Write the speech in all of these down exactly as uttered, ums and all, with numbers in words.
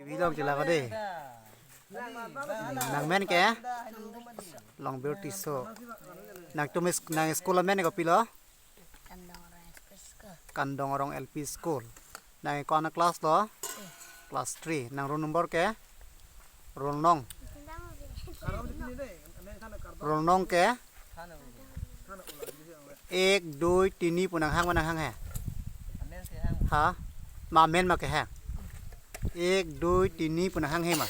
Bilong chila ko de. Nang men ke? Longbir Tisso. Nangtum is-, nang school amen kopilo? Kandong Arong L P School. Nang ko-an class lo? Class three. Nang roll number ke? Roll nong. Roll nong ke? Ek, dui, tini pu nanghang ma nanghang he? Ha? Ma amen ma kehang? Ek, dui, tini pu nanghang he ma?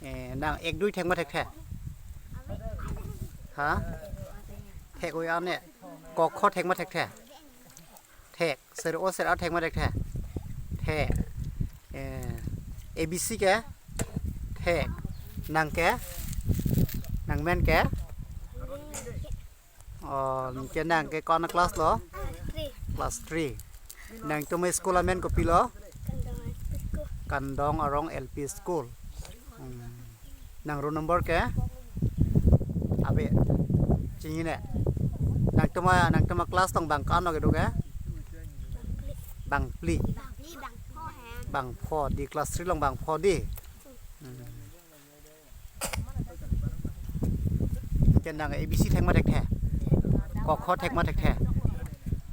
Eh, nang ek dui thek ma thekthe? Ha? Thek oi ane. Ko kho thek ma thekthe? Thek. Ser o ser a thek ma thekthe? Thek. Eh, A B C ke? Thek. Nang ke? Nang men ke? Oh, ke nang ke ko-an class lo? Class three. Nangtum school amen kopilo? Kandong Arong L P School. Hmm. Nang roll number ke? Abe. Chinine. Nangtum a, nangtum a class tong bang ko-an lo kedo ke? Bang phli. Bang pho di, class three along bang pho di. Hmm. Ke nang A B C thek ma thekthe? Ko kho thek ma thekthe?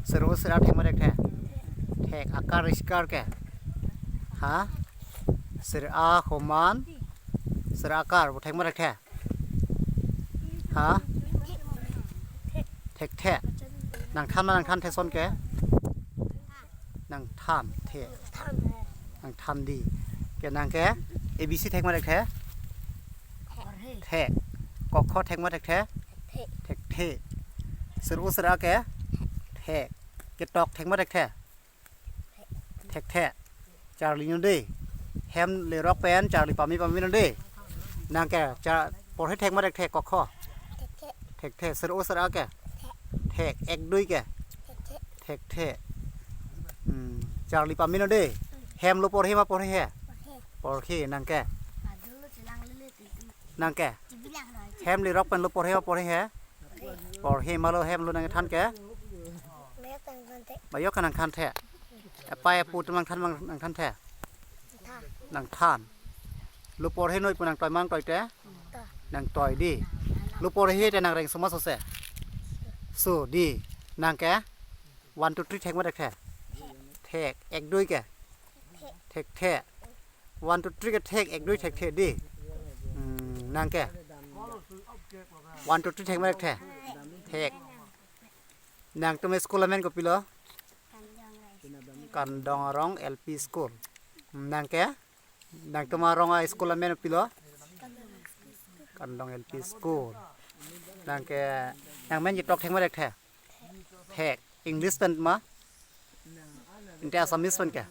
Ser o ser a thek ma thekthe? Thek. Akar iskar ke? Ha? Ser a komat, ser a akar pu thek ma thekthe? Ha? Thekthe. Nang than ma nang thanthe ason ke? Nang thanthe. Nang than di. Ke nang ke A B C thek ma thekthe? Thek. Ko kho thek ma thekthe? Thekthe. Ser o ser a ke? Thek. Ketok thek ma thekthe? Thekthe. Charli non de. Hem lerok pen charli pame pame non de. Nang ke cha porhe thek ma thekthe ko kho? Thekthe. Ser o ser a ke? Thek. Ek dui ke? Thekthe. Hmm. Charli pame non de. Hem lo porhe ma porhe he? Porhe. Nang ke? Nang ke? Hem lerok pen lo porhe ma porhe he? Porhe ma lo hem lo nang than ke? Ba yok ke nang thanthe. Apai apo atum nang than ma nang thanthe? Nang than. Lo porhe noi pu nang toi ma nang toi te? Nang toi di. Lo porhe te nang reng so ma so se? So di. Nang ke? One, two, three thek ma thekthe? Thek. Ek dui ke? Thekthe. One, two, three ke thek, ek dui thekthe di. Hmm, nang ke? One, two, three thek ma thekthe? Thek. Nangtum school amen kopilo? Kandong Arong L P School. Hmm, nang ke? Nangtum arong a school amen kopilo? Kandong L P School. Nang ke, nang men ketok thek ma thekthe? Thek. English pen ma? Inte Assamese pen ke?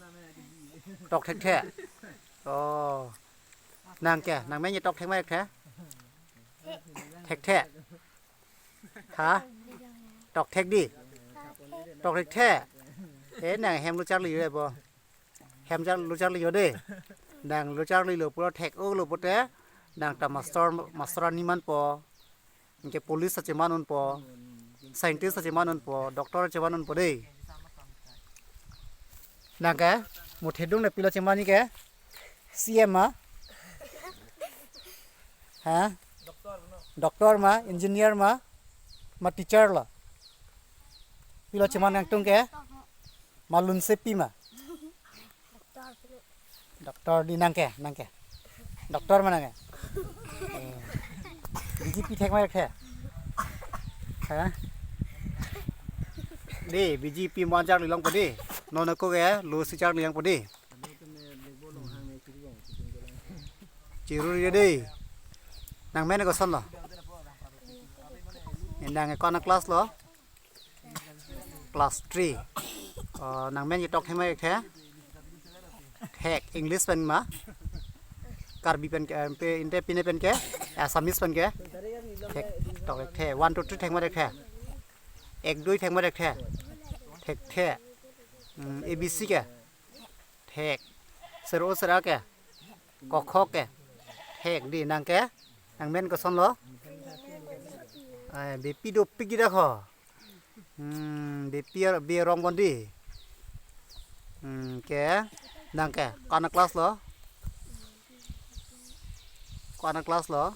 Tok thekthe. Oh. Nang ke, nang men ketok thek ma thekthe? Thekthe. Ha? Tok thek di. Tok thekthe. Eh, nang hem lo charli le bo. Hem char lo charli yo de. Nang lo charlilo pura thek-o lo pote. Nang ta master, master ani manpo. Anke police ta cheman unpo. Scientist ta cheman unpo. Doctor ta cheman unpo de. Nang ke, mo thedung le pilo cheman ni ke? C M ma? Ha? Doctor ma, engineer ma, ma teacher lo? Pilo cheman nangtum ke? Ma lunsepi ma? Doctor di nang ke, nang ke. Doctor ma nang ke? Eh. B J P thek ma thekthe? Ha? De, B J P mo charli longpo de. Non ako ke, lo si charli longpo de. Chiruri de. Nang men koson lo? Nang ko-an class lo? Class three. Oh, nang men ketok thek ma thekthe? Thek, English pen ma? Karbi pen ke, eh, pe, inte pine pen ke? Assamese pen ke? Thek, tok thekthe. One, two, three thek ma thekthe? Ek dui thek ma thekthe? Thekthe. Hmm, A B C ke? Thek. Ser o ser a ke? Ko kho ke? Thek di nang ke? Nang men koson lo? Ai, bepi dopik gida ko. Hmm, bepi ar-, bi arong bon di. Hmm, ke? Nang ke? Ko-an class lo? Ko-an a class lo?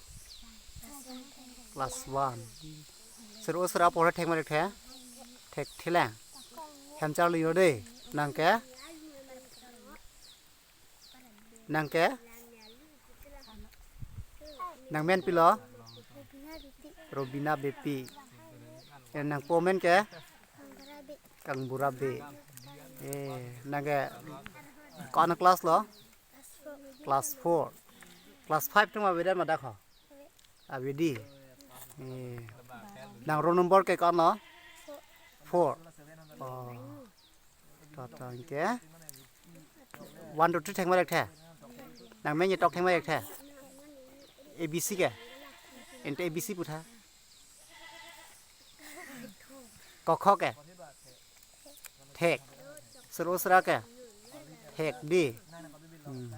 Class one. Sir o sir a porhe thek ma thekthe? Thekthe lang. Hem charli yo de. Nang ke? Nang ke? Nang men pilo? Robina Beypi. Eh, nangpo men ke? Kangbura Bey. Eh, nang ke ko-an a class lo? Class four. Class five atum avedet ma dak ho? Ave di. Eh, nang roll number ke ko-an lo? Four. Oh. To to anke one, two, three thek ma thekthe? Nang men chetok thek ma thekthe? A B C ke? Ante A B C putha. Ko kho ke? Thek. Sir o sir a ke? Thek di. Hmm.